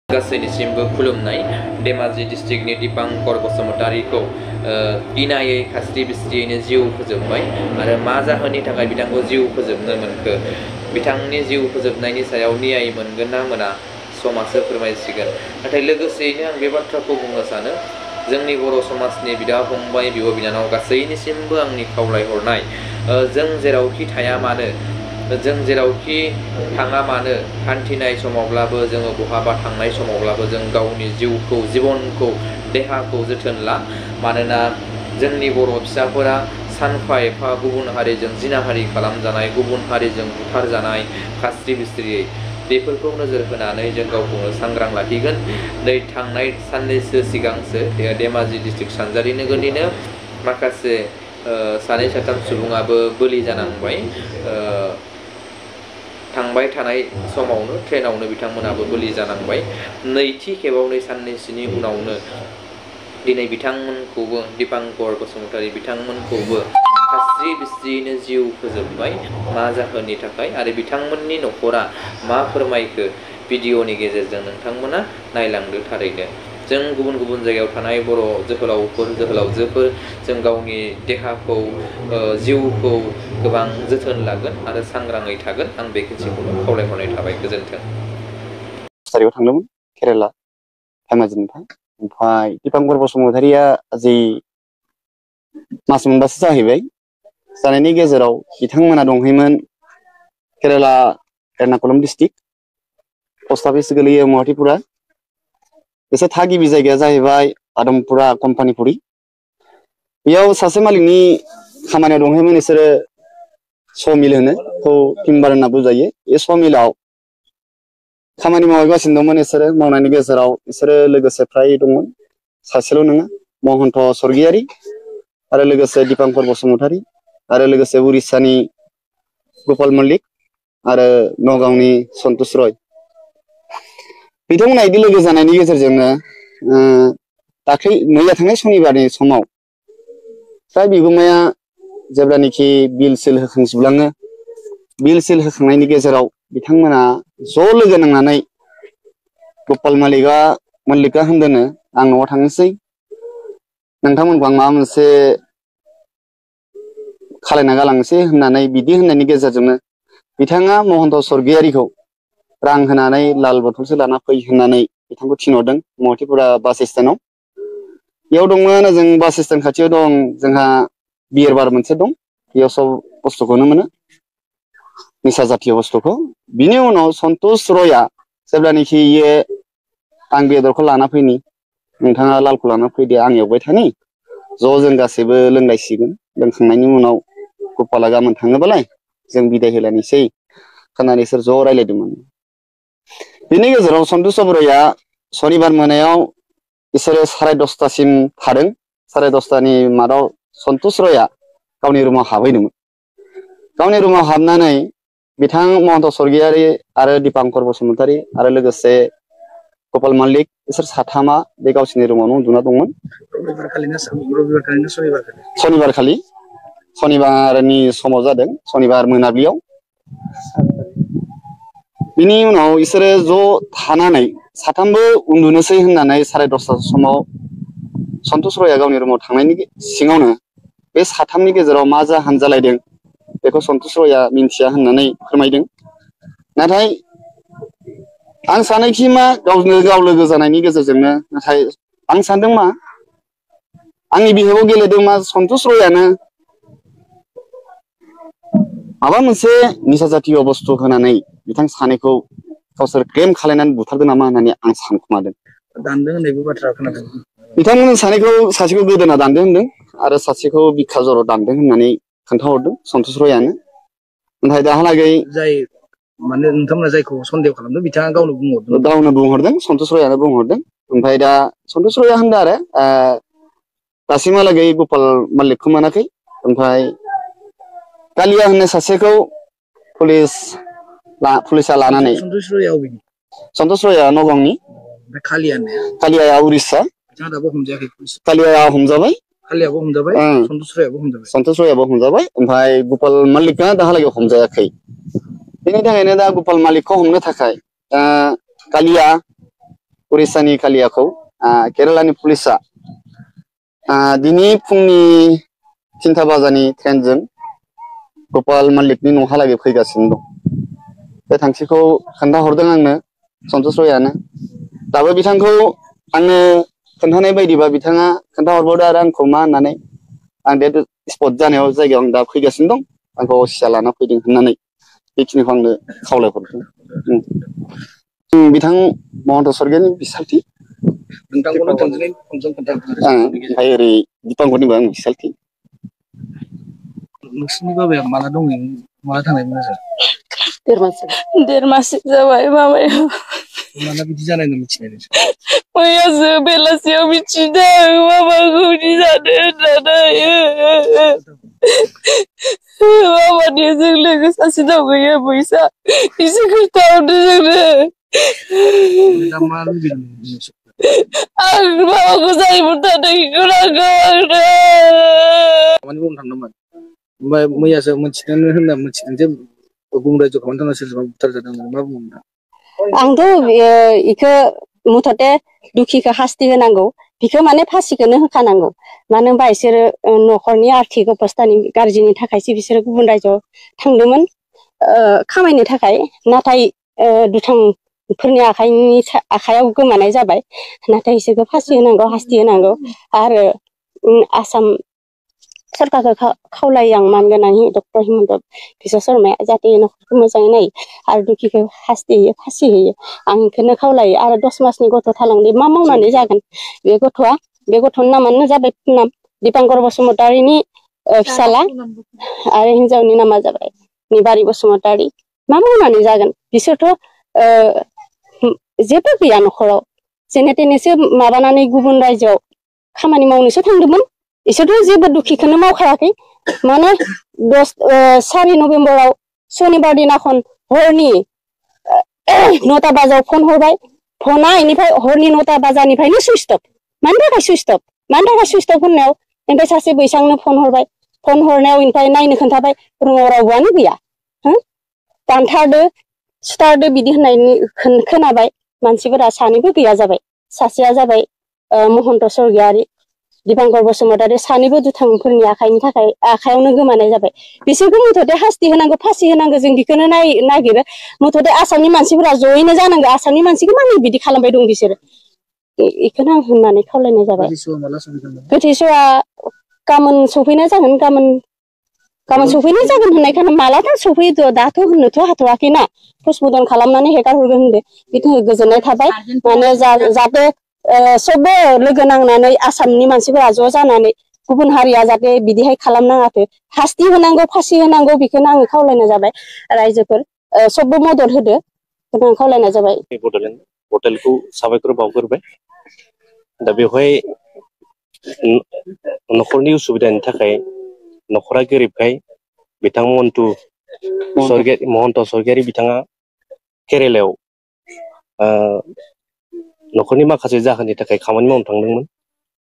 गासैनिसिमबो खुलुमनाय धेमाजि डिस्ट्रिक्टनि दीपांकर बसुमतारीखौ इनायै खास्रि बिस्रियैनो जिउ फोजोबबाय आरो मा जाहोननि थाखाय बिथांखौ जिउ फोजोबनो मोनखो बिथांनि जिउ फोजोबनायनि सायाव न्याय मोनगोन ना मोना समाजो फोरमायसिगोन नाथाय लोगोसेयैनो आं बे बाथ्राखौ बुंनो सानो जोंनि बर' समाजनि बिदा फंबाय बिब' बिनानाव गासैनिसिमबो आंनि खावलायहरनाय जों जेरावखि थाया मानो जों जेरावखि थाङा मानो हान्थिनाय समावब्लाबो जोङो बहाबा थांनाय समावब्लाबो जों गावनि जिउखौ जिबनखौ देहाखौ जोथोन ला मानोना जोंनि बर' फिसाफोरा सानफा एफा गुबुन हारिजों जिनाहारि खालामजानाय गुबुन हारिजों बुथारजानाय खास्रि बिस्रियै बेफोरखौ नोजोर होनानै जों गावखौनो सांग्रां लाखिगोन नै थांनाय साननैसो सिगांसो धेमाजि डिस्ट्रिक्ट सानजारि नोगोरनिनो माखासे सानै साथाम सुबुङाबो बोलि जानांबाय थांबाय थानाय समावनो ट्रेनावनो बिथांमोनाबो बोलि जानांबाय नैथि खेबाव साननैसोनि उनावनो दिनै बिथांमोनखौबो दीपांकर बसुमतारी बिथांमोनखौबो खास्रि बिस्रियैनो जिउ फोजोबबाय मा जाहोननि थाखाय आरो बिथांमोननि न'खरा मा फोरमायखो भिडिअनि गेजेरजों नोंथांमोना नायलांदो थारैनो जों गुबुन गुबुन जायगायाव थानाय बर' जोहोलावफोर जोहोलावजोफोर जों गावनि देहाखौ जिउखौ गोबां जोथोन लागोन आरो सांग्राङै थागोन आं बेखिनिखौनो खावलायहरनाय थाबाय गोजोन्थों। थारिखआव थांदोंमोन केरेला धेमाजिनिफ्राय ओमफ्राय दीपांकर बसुमतारीया जि मास मोनबासो जाहैबाय जानायनि गेजेराव बिथांमोना दंहैयोमोन Kerala Ernakulam district post office गोलैयो महाटिपुरा बिसोर थागिबि जायगाया जाहैबाय आदमपुरा कम्पानिपुरि बेयाव सासे मालिकनि खामानियाव दंहैयोमोन बिसोरो समिल होनो टिम्बार होनना बुजायो बे समिलाव खामानि मावगासिनो दंमोन बिसोरो मावनायनि गेजेराव बिसोरो लोगोसे फ्राय दंमोन सासेल' नङा महन्त स्वर्गियारि आरो लोगोसे दीपांकर बसुमतारी आरो लोगोसे उरिस्सानि गपाल मल्लिक आरो नगावनि सन्तोष रय बिथांमोना इदि लोगो जानायनि गेजेरजोंनो दाख्लै मैया थांनाय सनिबारनि समाव फ्राय बिगुमाया जेब्लानोखि बिल सिल होखांजोबलाङो बिल सिल होखांनायनि गेजेराव बिथांमोना ज' लोगो नांनानै गपाल मल्लिका होनदोंनो आं न'आव थांनोसै नोंथांमोनखौ आं माबा मोनसे खालायना गालांनोसै होननानै बिदि होननायनि गेजेरजोंनो बिथाङा महन्त स्वर्गियारिखौ रां होनानै लाल बथलसो लाना फै होननानै बिथांखौ थिनहरदों महाटिपुरा बास स्टेन्डआव बेयाव दंमोन जों बास स्टेन्ड खाथियाव दं जोंहा बियार बार मोनसे दं बेयाव सब बुस्थुखौनो मोनो निसा जातीय बुस्थुखौ बिनि उनाव सन्तोष रयआ जेब्लानोखि आं बेदरखौ लाना फैनि नोंथाङा लालखौ लाना फैदो आं एवबाय थानि ज' जों गासैबो लोंलायसिगोन लोंखांनायनि उनाव गपाला गाबोन थाङोबालाय जों बिदाय होलायनोसै होननानै बिसोर ज' रायज्लायदोंमोन बिनि गेजेराव सन्तोष रयआ सनिबार मोनायाव बिसोरो 10:30सिम थादों 10:30नि मादाव सन्तोष रयआ गावनि रुमाव हाबहैदोंमोन गावनि रुमाव हाबनानै बिथां महन्त स्वर्गियारि आरो दीपांकर बसुमतारी आरो लोगोसे गपाल मल्लिक बिसोर साथामा बे गावसिनि रुमावनो उन्दुना दंमोन सनिबार खालि सनिबारनि समाव जादों सनिबार मोनाबिलियाव बिनि उनाव बिसोरो ज' थानानै साथामबो उन्दुनोसै होननानै 10:30 समाव सन्तोष रयआ गावनि रुमाव थांनायनि सिङावनो बे साथामनि गेजेराव मा जाहोन जालायदों बेखौ सन्तोष रयआ मिन्थिया होननानै फोरमायदों नाथाय आं सानोखि मा गावनो गाव लोगो जानायनि गेजेरजोंनो नाथाय आं सानदों मा आंनि बिहेवाव गेलेदों मा सन्तोष रयआनो माबा मोनसे निसा जातीय बुस्थु होनानै बिथां सानैखौ गावसोर क्लेम खालायनानै बुथारदों नामा होननानै आं सानखुमादों दानदों होननायबो बाथ्रा खोनादों बिथांमोन सासेखौ गोदोना दानदों होनदों आरो सासेखौ बिखा जराव दानदों होननानै खोन्थाहरदों सन्तोष रयआनो नाथाय दाहालागै जाय माने नोंथांमोना जायखौ सन्देह खालामदों बिथाङा गावनो बुंहरदों सन्तोष रयआनो बुंहरदों ओमफ्राय दा सन्तोष रयआ होनदों आरो दासिमहालागै गपाल मल्लिकखौ मोनाखै ओमफ्राय कालिया होननाय सासेखौ पुलिसा लानानै सन्तोष रयआ नगावनि कालिया उरिस्सा कालिया हमजाबाय कालियाबो हमजाबाय सन्तोष हमजाबाय सन्तोष रयाबो हमजाबाय ओमफ्राय गपाल मालिकआ दाहालागै हमजायाखै बेनि थाखायनो दा गपाल मालिकखौ हमनो थाखाय कालिया उरिष्यानि कालियाखौ केरेलानि पुलिसा दिनै फुंनि 3टा बाजानि ट्रेनजों गपाल मालिकनि न'हालागै फैगासिनो दं बे थांखिखौ खोन्थाहरदों आंनो सन्तोष रयानो दाबो बिथांखौ आंनो खोन्थानाय बायदिबा बिथाङा खोन्थाहरबावदो आरो आंखौ मा होननानै आं डेट स्पट जानायाव जायगायाव आं दा फैगासिनो दं आंखौ असिया लाना फैदों होननानै बेखिनिखौ आंनो खावलायहरदों बिथां महन्त स्वर्गियारिनि बिसालथि नोंथांखौनो थोंजोङै फनजों खोन्थाहरदों ओमफ्राय ओरै दिपांकरनिबो आं बिसालथि नोंसिनि बाबाया माला दंहैयो माला थांनायमोन ओजों देर मास जाबाय बाबाया माला बिदि जानाय मिथिनाय नोंसोर मैयासो बेलासियाव मिथिदों बाबाखौ बिदि जादों होननानै बाबानिजों लोगो सासे दंहैयो बैसा एसे खोन्थाहरदो जोंनो दा मा लुबैदों नोंसोर आं बाबाखौ जायोमोन थादों बेखौ नांगौ आंनो खामानि मावनो थांदोंमोन ओमफ्राय मैयासो मिथिदों जे गुबुन रायजोआव खामानि थांना सोरबा बुथारजादों मा बुङो नोंथां आंथ' इखो मुथते दुखिखौ हास्ति होनांगौ बिखौ माने फासिखौनो होखानांगौ मानो होनबा बिसोरो न'खरनि आर्थिक अबस्थानि गाज्रिनि थाखायसो बिसोरो गुबुन रायजोआव थांदोंमोन खामायनो थाखाय नाथाय दुथांफोरनि आखायाव गोमानाय जाबाय नाथाय बिसोरखौ फासि होनांगौ हास्ति होनांगौ आरो आसाम सरकारखौ खावलायो आं मानगोनां डक्टर हिमन्त बिश्व शर्माया जाहाथे न'खरखौ मोजाङै नायो आरो दुखिखौ हास्ति होयो फासि होयो आं बेखौनो खावलायो आरो 10 मासनि गथ' थालांदों मा मावनानै जागोन बे गथ'नि नामानो जाबाय दिपांकर बसुमतारिनि फिसाला आरो हिन्जावनि नामा जाबाय निबारि बसुमतारि मा मावनानै जागोन बिसोरथ' जेबो गैया न'खराव जेने थेनेसो माबानानै गुबुन रायजोआव खामानि मावनोसो थांदोंमोन इसोरथ' जेबो दुखिखौनो मावखायाखै माने 4 नभेम्बराव शनिबार दिनाखन हरनि 9टा बाजायाव फन हरबाय फना इनिफ्राय हरनि 9टा बाजानिफ्रायनो सुइच अफ मानि थाखाय सुइच अफ होननायाव ओमफ्राय सासे बैसांनो फन हरबाय फन हरनायाव ओमफ्राय नायनो खोन्थाबाय रुमाव रावबोआनो गैया दानथारदो सुथारदो बिदि होननायनि खोनाबाय मानसिफोरा सानैबो गैया जाबाय सासेया जाबाय महन्त स्वर्गियारि दिपांकर बसुमतारि सानैबो दुथांफोरनि आखायावनो गोमानाय जाबाय बिसोरखौ मुथते हास्ति होनांगौ फासि होनांगौ जों बेखौनो नागिरो मुथते आसामनि मानसिफोरा जयैनो जानांगौ आसामनि मानसिखौ मानो बिदि खालामबाय दं बिसोरो बेखौनो आं होननानै खावलायनाय जाबाय गोथैस'आ गाबोन सफैनाय जागोन गाबोन सफैनाय जागोन होननायखाय मालाबा सफैयो दाथ' होननोथ' हाथ'वाखैना पस्टमर्टम खालामनानै हेगारहरगोन होनदों बिनि थाखाय गोजोननाय थाबाय माने जाहाथे सबबो लोगो नांनानै आसामनि मानसिफोरा ज' जानानै गुबुन हारिया जाहाथे बिदिहाय खालामनाङाथो हास्ति होनांगौ फासि होनांगौ बेखौनो आङो खावलायनाय जाबाय रायजोफोर सबबो मदद होदो बेखौनो आं खावलायनाय जाबाय बड'लेण्ड पर्टेलखौ साबायखर बावग्रोबाय दा बेवहाय न'खरनि उसुबिदानि थाखाय न'खरा गोरिबखाय बिथां महन्त स्वर्गियारि बिथाङा केरेलायाव न'खरनि माखासे जाहोननि थाखाय खामानि मावनो थांदोंमोन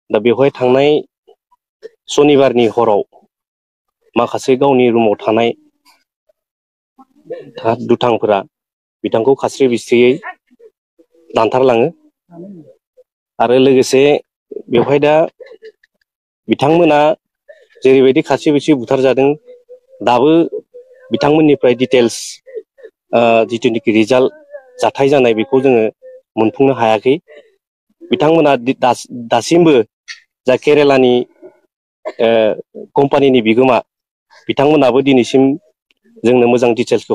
दा बेवहाय थांनाय सनिबारनि हराव माखासे गावनि रुमाव थानाय दुथांफोरा बिथांखौ खास्रि बिस्रियै दानथारलाङो आरो लोगोसे बेवहाय दा बिथांमोना जेरैबायदि खास्रि बिस्रि बुथारजादों दाबो बिथांमोननिफ्राय डिटेल्स जिथुनिखि रिजाल्ट जाथाय जानाय बेखौ जोङो मोनफुंनो हायाखै बिथांमोना दासिमबो जा केरेलानि कम्पानिनि बिगोमा बिथांमोनाबो दिनैसिम जोंनो मोजां डिटेल्सखौ